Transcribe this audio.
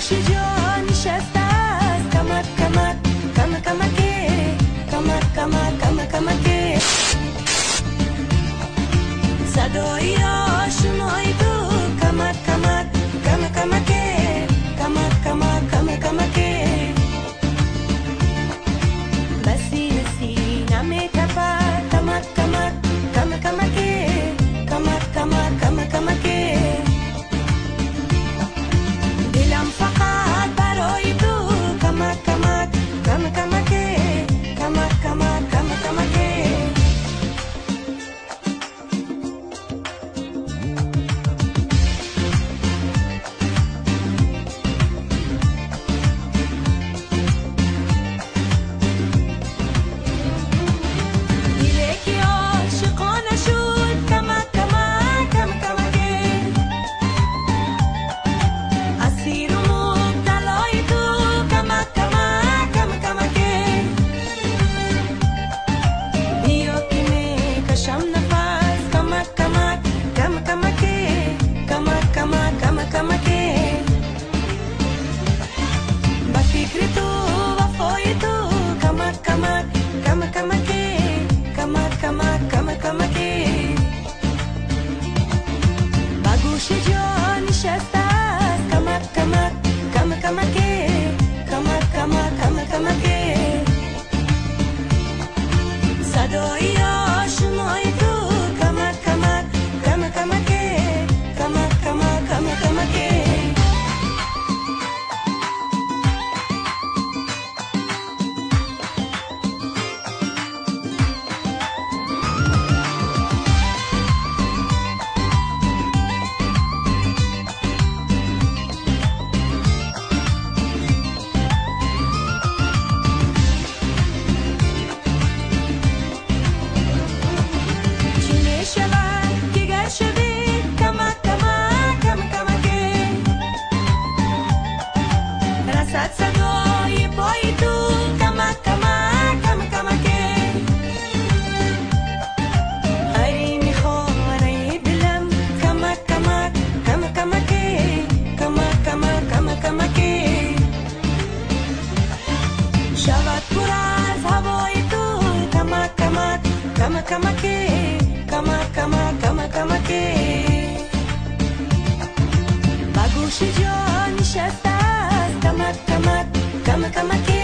گوش جا نشسته است کمک کمک کم کمکه کمک کمک کم کمکه صدای آشنای تو کمک کمک کم کمکه کمک کمک کم کمکه بسی سینه می تپد کمک کمک کم کمکه کمک کمک کم کمکه دلم فقط برای تو کمک کمک کم کمکه کمک کمک کم کمکه. صدای آشنای تو کمک کمک کم کمکه کمک کمک کم کمکه. صدای پای تو کمک کمک کم کمکه حریم خانه دلم کمک کمک کم کمکه کمک کمک کم کمکه شود پر از هوای تو کمک کمک کم کمکه کمک کمک کم کمکه با گوش جا نشسته کمک کمک کم کمکه.